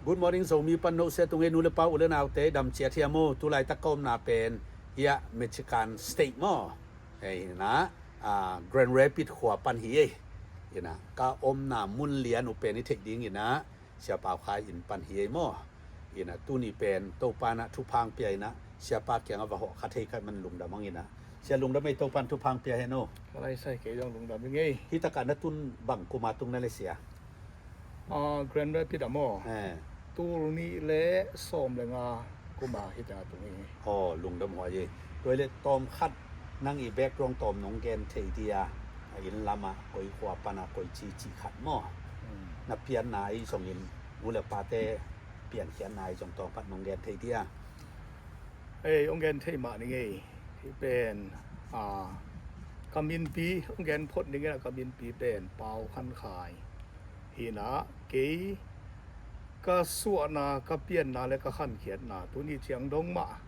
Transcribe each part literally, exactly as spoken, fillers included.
Good morning Zomi pan no sia tung ei, nu le pa, u le naute, dam ciat hiam maw? Tulaitak ka omna pen hiah Michigan State maw? Hei, na, ah, Grand Rapids khua pan hi ei. Ina, ka omna mun lian uh pen i theih dingina Sia Pau Khai inn pan hi ei maw? Ina, tuni pen Topa na thupha hong pia ina, Siapa kiangah va hawh kha thei ka hih man lungdam hang ina. Sia, lungdam ei, Topa in thupha hong pia hen aw. Ka lai sai, kei zong lungdam ing ei. Hih takah na tun bang kuma tung na le sia? Ah, Grand Rapids ah maw? Eh. Tul nih le sawm le nga kuma hih tengah tung hi. Aw, lungdam huai ei. Tua hi leh tawm khat nang i background tawm nong gen thei dia, a inn lamah koi khua panah koi ci cih khat maw? Hmm. Na pianna ahi zongin, nu le pate piankhiatna ahi zong tawm khat nong gen thei dia. Ei, hong gen thei mah ning ei. Hih pen, ah, ka minpi, hong gen phot ning ei, ka minpi pen Pau Khan Khai. Hi na, kei ka suahna, ka pianna le ka khankhiatna tuni ciang dong mah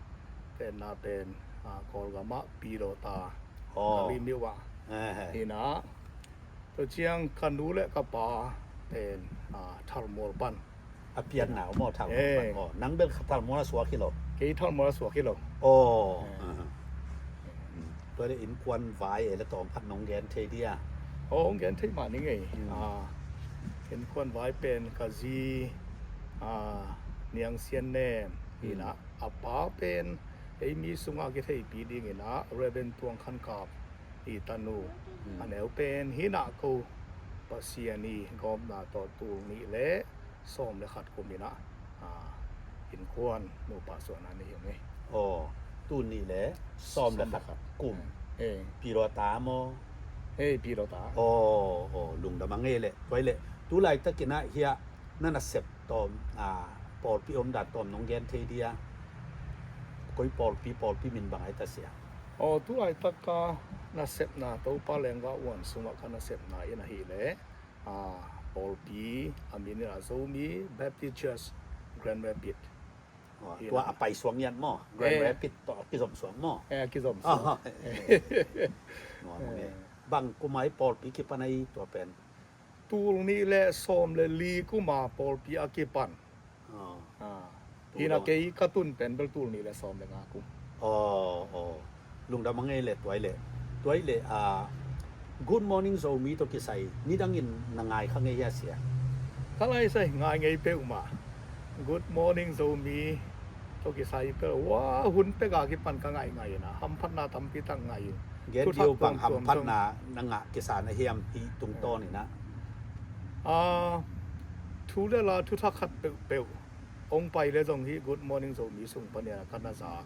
tenna pen, ah, Kawlgamah Pilota, aw, ka ri miuh ah. Eh, eh. Hi na, tua ciang ka nu le ka pa pen, ah, Thalmual pan. A pianna uh maw, Thalmual pan. Eh. Aw, nang bel Thalmual a suak hi lo? Kei Thalmual a suak hi lo. Aw. Eh. Aha. Hmm. Tua le innkuan vai ei le tawm khat nong gen thei dia? Aw, hong gen thei mah ning ei. Hmm. Ah, innkuan vai pen ka zi, ah, Niang Sian Nem. Hmm. Hi na, a pa pen ei mi sungah kitheipi dingina Reverend Tuang Khan Kap i tanu. Hmm. A neu pen hi na, ko Pasian i gawmna tawh tul nih le sawm le khat kum ina, ah, innkuan nupa suahna nei hi ung ei. Aw, tul nih le sawm le khat kum. Eh. Pilota maw? Eh, Pilota. Aw, aw, lungdam hang ei leh. Tua hi leh, tulaitakin ah hiah na nasep tawm, ah, pawlpi omdan tawm nong gen thei dia? Koi pawlpi, pawlpi min bang ahi ta sia? Aw, tulaitak ka nasepna, Topa lenggah uan sungah ka nasepna in ahih leh, ah, pawlpi a min in ah Zomi Baptist Church Grand Rapids. Aw, hi tua na, a paisuak ngiat maw? Grand, eh, Rapids tawh a kizom suak maw? Eh, a kizom suak. Aw, eh, eh. Nuam hang ei. Eh. Bang kuma i pawlpi kipan ahi tua pen? Tul nih le sawm le li kuma pawlpi a kipan. Aw. Ah. Hi na, kei ka tun pen bel tul nih le sawm le nga kum. Aw, aw. Lungdam hang ei leh, tua hi leh. Tua hi leh, ah, Good Morning Zomi tawh kisai nidangin na ngai kha ngei hia sia? Ka lai sai, ngai ngei peuhmah. Good Morning Zomi tawh kisai peuh, wa, hun pek a kipan ka ngaih ngaih ina, hamphatna tampi tak ngaih in. Gen thuthak dih o, bang tuamtuam hamphatna zong na ngah kisa na hiam hih tungtawn ina? Ah, thu le la thuthak khat peuhpeuh hong pai le zong hih Good Morning Zomi sung panin ah ka na zak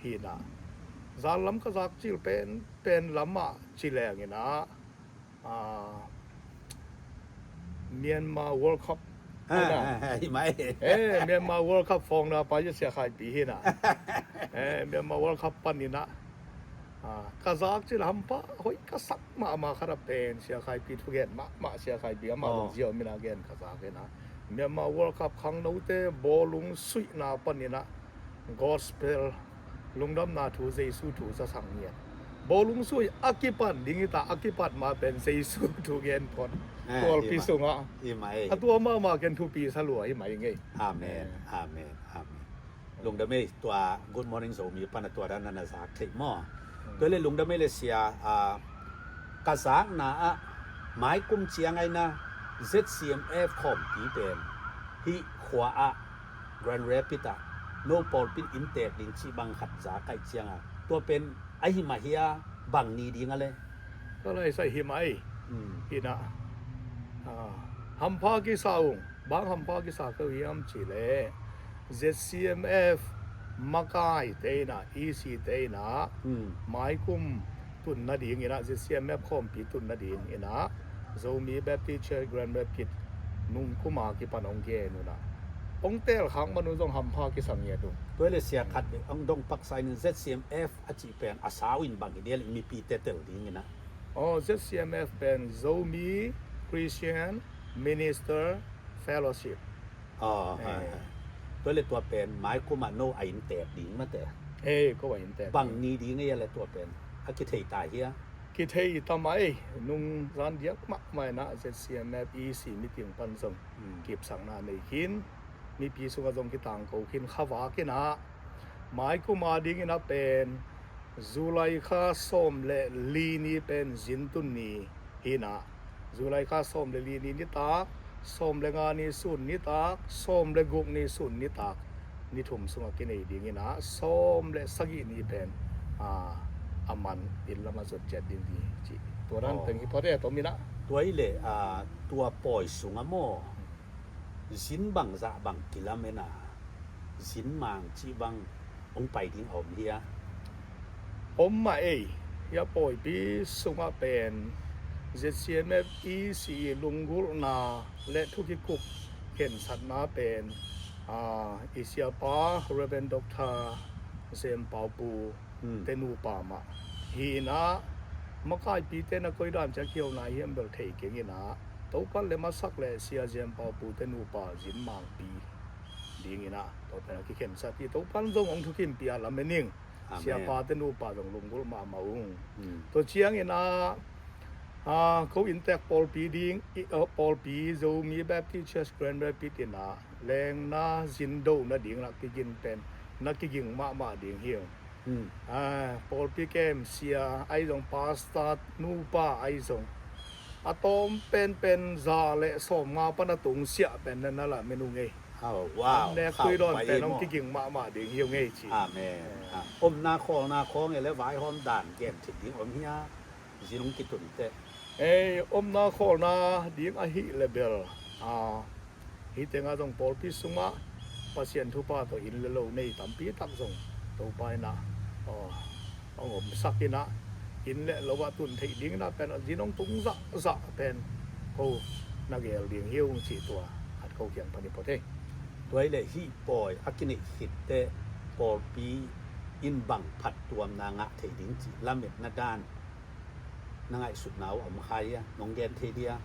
hi na. Zan lam ka zak cil pen, pen lamah ci leng ina, ah, Myanmar World Cup. Ah, ah, ah, hi mai. Eh, Myanmar World Cup fawngna pa hi Sia Khai Pi hi na. Eh, Myanmar World Cup panin ah, ah, ka zak cil hampha hoih ka sak mahmah khat a pen Sia Khai Pi thugen mahmah, Sia Khai Pi amah, aw, lungzia om ina gen ka zak ina. Myanmar World Cup khangnote bawlung suihna panin ah gospel, lungdamna thu, Jesu thu zasak ngiat. Bawlung sui a kipan ding hi ta, a kipat ma pen Jesu thu gen phot. Eh, pawlpi sungah. Hi mai. A tua mahmah ken thupi sa lua hi mai ngei. Amen. Eh. Amen. Amen. Lungdam ei, tua Good Morning Zomi pan a tua dan na na zak theih maw? Hmm. Tua le lungdam ei le sia, ah, ka zakna ah maikum ciang aina Z C M F khawmpi pen hih khua ah Grand Rapids ah no pawlpi in inntek ding cih bang khat za kaih ciangin, tua pen ahi mah hia, bang ni ding a le? Ka lai sai, hi mah ei. Hmm. Hi na, ah, hampha kisa ung, bang hampha kisa ka uh hiam cih leh Z C M F makaite in ah, E C te in ah, hmm, maikum tun nading in ah, Z C M F khawmpi tun nading in ah, Zomi Baptist Church Grand Rapids nung kum a kipan hong gen un ah, hong tel khak man un zong hampha kisa ngiat uh. Tua le sia, khat hong dong paksa in, Z C M F a cih pen a sau in bang hi dia le mipi te tel ding in ah? Oh, Z C M F pen Zomi Christian Minister Fellowship. Oh, eh, ah, ah. Tua le tua pen maikum ah no a inntek ding mate? Eh, ko a inntek ding. Bang ni ding ei a le tua pen? A kithei ta hia? Kithei ta mai, nung zan diak mahmah in ah Z C M F E C meeting pan zong, hmm, kipsakna nei khin. mipi sungah zong kitangko khin kha vak in ah, mai kum a dingin ah pen July kha sawm le li ni pen zintun ni hi in ah, July kha sawm le li ni nitak, sawm le nga ni sun nitak, sawm le guk ni sun nitak, ni thum sungah kinei dingin ah sawm le sagih ni pen, a, a man inn lamah zot ciat ding hi ci. Tua dan teng hi phot e, tua min ah. Tua hi leh, a, tua pawi sungah maw, zin bangzah bang kilamen a, zin mang cih bang hong pai ding a om hia? Om mah ei, hia pawipi sungah pen Z C M F E C lunggulhna le thukikup khensatna pen, a, i siapa Reverend Doctor Zem Pau Pu te nupa mah hi in ah, makaipite na koi dan ciang kihona hiam bel thei keng in ah, Topan le masak le Sia Zem Pau Pu te nupa zin mangpi dingin ah, tua pen a kikhensat hi. Topan zong hong thukimpih a lamen ing. Siapa te nupa zong lunggulh mahmah ung. Tua ciangin ah, a, ko inntek pawlpi ding, i, a, pawlpi Zomi Baptist Church Grand Rapids in ah lengna zindo nading na kiging pen, na kiging mahmah ding hi ung. A, pawlpi kem sia ahi zong, pastor nupa ahi zong, a tawm penpen za le sawmnga pan a tung siah pen na, na lamen ung ei. Nek tui dawn pen hong kiging mahmah ding hi ung ei ci. Amen. Omna khawlna khawng e le vaihawm dan gen thit ding om hia? Zin hong kitun teh. Ei, omna khawlna ding ahih le bel, a, hih tengah zong pawlpi sungah Pasian thupha tawh inn le lo nei tampi tak zong Topa in ah, a, hong omsak in ah, inn le lo ah tun theih dingin ah pen zin hong tung zahzah pen ko na gel ding hi ung ci, tua khat ko kiang pan hi phot e. Tua hi leh hih pawi a kineih khit teh pawlpi in bang phattuamna ngah thei ding cih lametna dan na ngaihsutna uh a om kha hia, nong gen thei dia?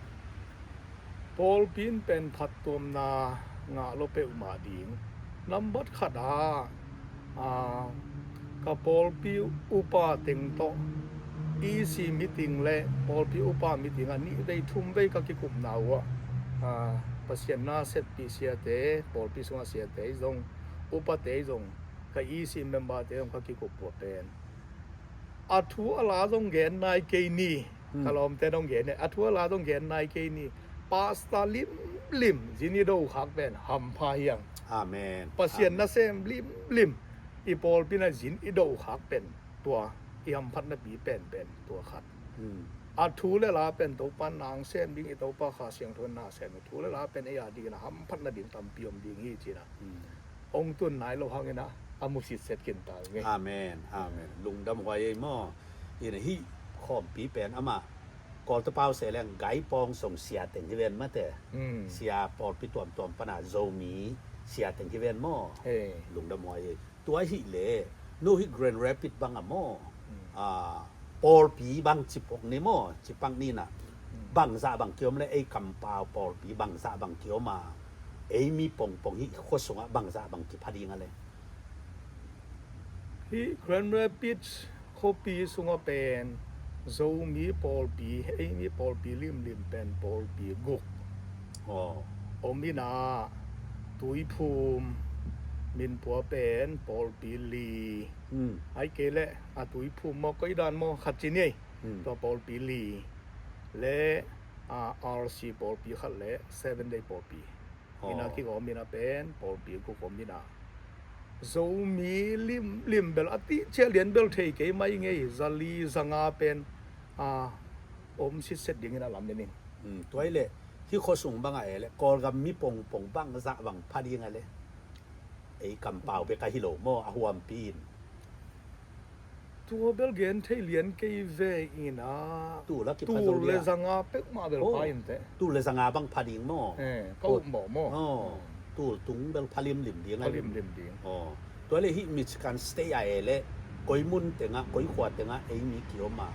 Pawlpi in pen phattuamna ngah lo peuhmah ding. Nambat khat ah, a, ka pawlpi upa teng tawh E C meeting le pawlpi upa meeting ah nih vei thum vei ka kikupna uh ah, a, Pasian na setpih siate, pawlpi sungah siate zong, upate zong, ka E C member te zong ka kikup uh ah pen a thu a la zong gen nai kei ni. Ka lawmte dong gen e, a thu a la zong gen nai kei ni. Pastor limlim zin i do khak pen hampha hi ung. Amen. Pasian nasem limlim i pawlpi in ah zin i do khak pen tua i hamphatna pi penpen tua khat. A thu le la pen Topa in na sem ding, i Topa Kha Siangtho in na sem ding. Thu le la pen ei a dingin a hamphatna ding tampi om ding hi ci in ah. Hong tun nai lo hangin ah a mu sitset khin ta ung ei. Amen, amen. Lungdam huai ei maw. In ah hih khawmpi pen amah Kawlte pau se leng Gai Pawng Song sia teng hi ven mate. Sia pawlpi tuamtuam pan a Zomi sia teng hi ven maw. Lungdam huai ei. Tua ahih leh no hih Grand Rapids bang ah maw, a, pawlpi bang ci pak ni maw, ci pak ni in ah, bangzah bang kiom le ei kampau pawlpi bangzah bang kiom a, ei mi pongpong hih khua sungah bangzah bang kipha ding a le? Hih Grand Rapids khuapi sungah pen Zomi pawlpi, ei mi pawlpi limlim pen pawlpi guk om in ah, Tuiphum, Minpua pen pawlpi li, ahih kei leh a Tuiphum maw, koi dan maw, khat ci ni ei. Tua pawlpi li le, a, R C pawlpi khat le Seven Day pawlpi. In ah kigawm in ah pen pawlpi guk om in ah, Zomi limlim bel a tih ciah lian bel thei kei mai ngei, zali zanga pen, a, om sitset dingin a lam in. Tua hi leh hih khuasung bangah e le Kawlgam mi pongpong bangzah bang pha ding a le? Ei kampau bek ahi lo maw, a huampi in. Tua bel gen thei lian kei ve in ah, tul le zanga peuhmah bel pha in teh. Tul le zanga bang pha ding maw? Ka up mawh maw? Tul tung bel pha limlim ding a lim. Tua le hih Michigan State ah e le koi mun tengah, koi khua tengah ei mi kiom a,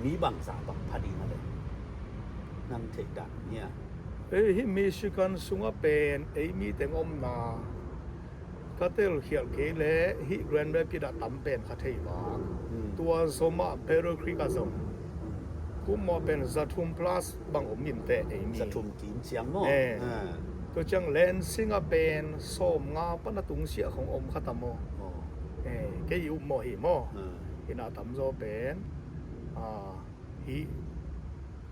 mi bangzah bang pha ding a le? Nang theih dan hia? Ei, hih Michigan sungah pen ei mi teng omna ka telkhialh kei le hih Grand Rapids ah tam pen ka thei vang. Tua zomah Battle Creek ah zong kum mawh pen zathum plus bang om in teh ei mi. Zathum kim ciang maw? Tua ciang Lansing ah pen sawmnga pan a tungsiah khong om kha ta maw? Aw. Eh, kei i upmawh hi maw? Ah. Hi na tamzaw pen, ah, hi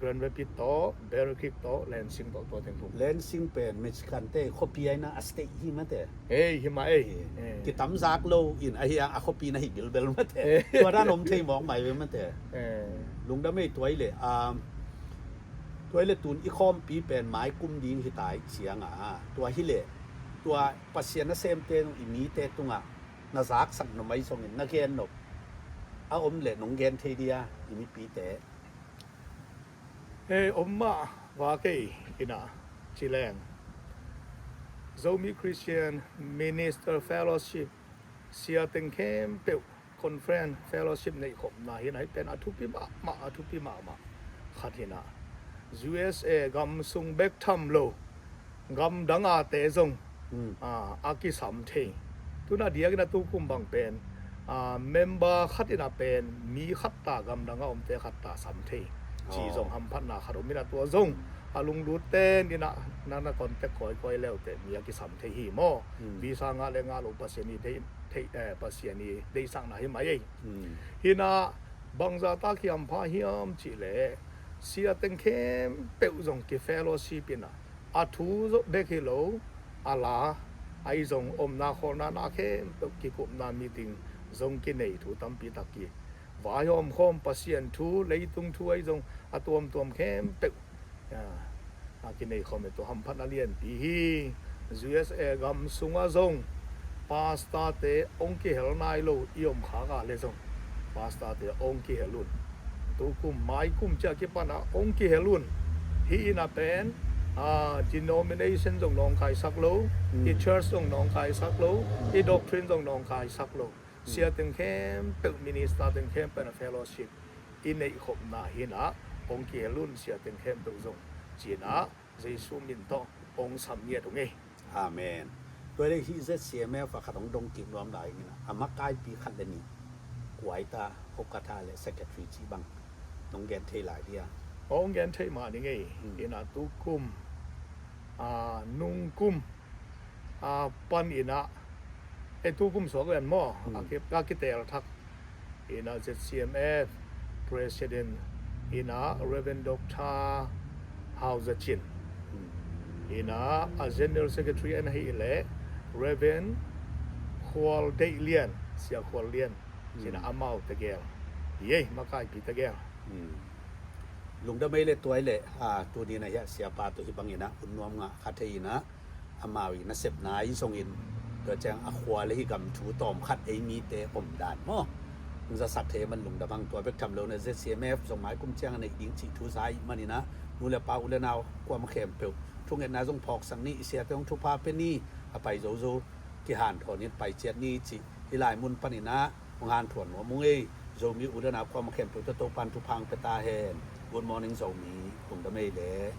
Grand Rapids tawh, Bear Creek tawh, Lansing tawh, tua teng thum. Lansing pen Michigan te khuapi ai na, a state hi mate. Ei, hi mah ei. Eh. Kitamzak lo in ahi a, a khuapi na hi bilbel mate. Eh. Tua dan om thei mawk mai ve mate. Eh. Lungdam ei. Tua i le, um, tua i le tun i khawmpi pen mai kum ding hi ta i ciang a. Tua hi le, tua Pasian nasemte nung i mite tungah na zaksak nop mai zongin na gen nop a om le nong gen thei dia i mipite. Hei, om mah va kei ina ci leng. Zomi Christian Minister Fellowship, sia teng khempeuh conference fellowship neih khopna hi na, hih pen a thupi mahmah, a thupi mahmah khat hi na. U S A gam sung bek tham lo, gamdang a te zong, hmm, a, a kisam thei. Tuna diakin a tukum bang pen, a, member khat in a pen mi khat ta, gamdang a omte khat ta sam thei ci, oh, zong hamphatna khat om in a, tua zong a lunglut ten in a, na, na contact kawikawi leute mi a kisam thei hi maw. Hmm. Visa ngah le ngah lo Pasian i deih, thei, eh, Pasian i deihsakna hi mai ei. Hmm. Hi na, bangza ta kihampha hiam cih leh, sia teng khempeuh zong ki fellowship in a, a thu zong bek hi lo, a la, ahi zong omna kholna na khempeuh kikupna meeting zong kinei thu tampi tak ki vaihawm khawm, Pasian thu, leitung thu ahi zong a tuamtuam khempeuh, ya, a kinei khawm e. Tua hamphatna lianpi hi. U S A gam sungah zong pastor te hong kihel nai lo i om khak a le zong, pastor te hong kihel un. Tukum mai kum ciah kipan a hong kihel un. Hih in a pen, a, denomination zong nawngkaisak lo, i, mm, church zong nawngkaisak lo, i doctrine zong nawngkaisak lo. Mm. Sia teng khempeuh, minister teng khempeuh in a fellowship i neih khopna hi na, hong kihel un sia teng khempeuh zong ci-in a, Jesu min tawh hong sam ngiat ung ei. Amen. Tua leh hih Z C M F a khat hong dong kik nuam lai ing in a, a makaipi khat le nih, kua hi ta, hokatha le secretary cih bang nong gen thei lai dia? Hong gen thei mah ning ei. Hmm. In a tukum, a, nungkum, a, pan in a, e, tukum suak lian maw, hmm, a ki, a kitel thak in a, Z C M F President in a, Reverend Doctor Hau Za Cin. Hmm. In a, a General Secretary in a hi le Reverend Khual Deih Lian, Sia Khual Lian. Hmm. Ci-in a, amau tegel. Yei, makaipi tegel. Hmm. Lungdam ei le. Tua i le, a, tuni in a hia siapa tawh hih bang in a hun nuam ngah kha thei in a, amau i nasepna i zongin, tua ciang a khua le hih gam thu tawm khat ei mite om dan maw, hong zasak thei man lungdam hang. Tua bek tham lo in a, Z C M F zong mai kum ciang a neih ding cih thu za i hih man in a, nu le pa, u le nau, kuamah khempeuh thungetna zong phawksak ni, i siate hong thupha pia ni, a pai zozo kihanthawn in pai ciat ni cih, hih lai mun pan in a hong hanthawn nuam ung ei. Zomi u le nau kuamah khempeuh tawh Topa'n thupha hong pia ta hen. Good morning Zomi. Lungdam ei le.